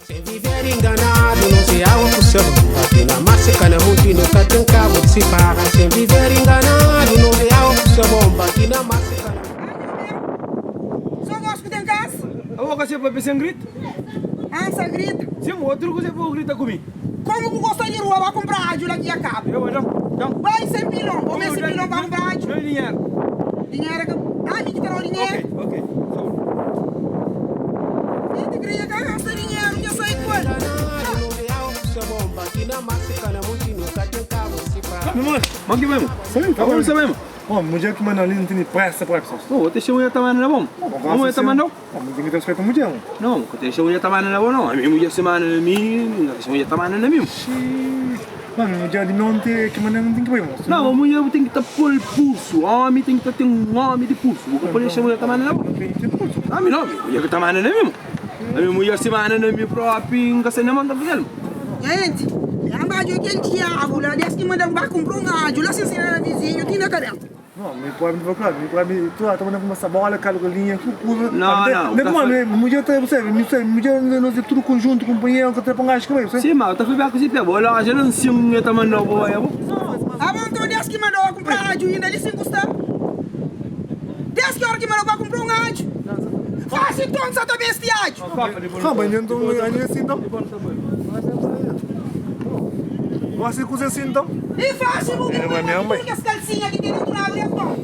Sem viver enganado, não se água com sabor. Aqui na massa, cana muito, nunca tem cabo de se paga. Sem viver enganado, não se água com sabor. Aqui na massa, cana. Só gosto que tem casa. Abo ka se papia sem grita? Ansa grita. Sim, outro que se pode grita comigo. Como que gosta de rua, vai comprar ágio lá que acaba. Eu vou dar, dá. Vai sem pilão, vou ver se pilão vai comprar ágio. Não é dinheiro. Dinheiro é que. Ah, me que terá o dinheiro. Ok, ok. Só. Eu te queria que gasta dinheiro, que eu sei com ele. Enganado, não se água com sabor. Aqui na massa, cana muito, nunca tem cabo de se paga. Meu mano, mas que mesmo? Sim, tá Agora bom. você mesmo. Bom, mulher que manda ali não tem pressa para pessoas. Não, vou deixar mulher também na bom. Não, mulher também não. Bom, tem que ter respeito à mulher. Não, vou deixar mulher também na bom não. A minha mulher semana na mim, não deixa mulher também na mim. Mano, mulher de não tem que manda não tem que ver, moço. Não, a mulher tem que estar por pulso. Homem tem que ter um homem de pulso. Vou deixar mulher também na bom. Não tem que ter pulso. A mim não, minha mulher que também na mim. A minha mulher semana na mim própria, nunca sei nem manda fazer. Gente, eu não bajo aquele diabo lá, desde que mandam vai comprar um ágio lá sem ser na vizinho, tem na cabeça. Não, me pode me falar, me pode tu tá mandando uma sabola, galinha, tudo coisa. Não, não, Nem tá como, mulher tá, você, mulher, mulher não é tudo conjunto, companheiro, que trepa um gajo que você. Sim, mas eu tô fazendo com esse pé. Vou lá, já não sei mulher também não vou, eu vou. Ah, bom, então desde que mandou comprar ágio ainda ali sem custar. Desde que hora que mandou vai comprar um ágio. Faz então, só tá bestiágio. Ah, mas então, aí assim então. Você cozinha assim então? E faz, o É, mas minha mãe. que as calcinhas que tem dentro da água, então.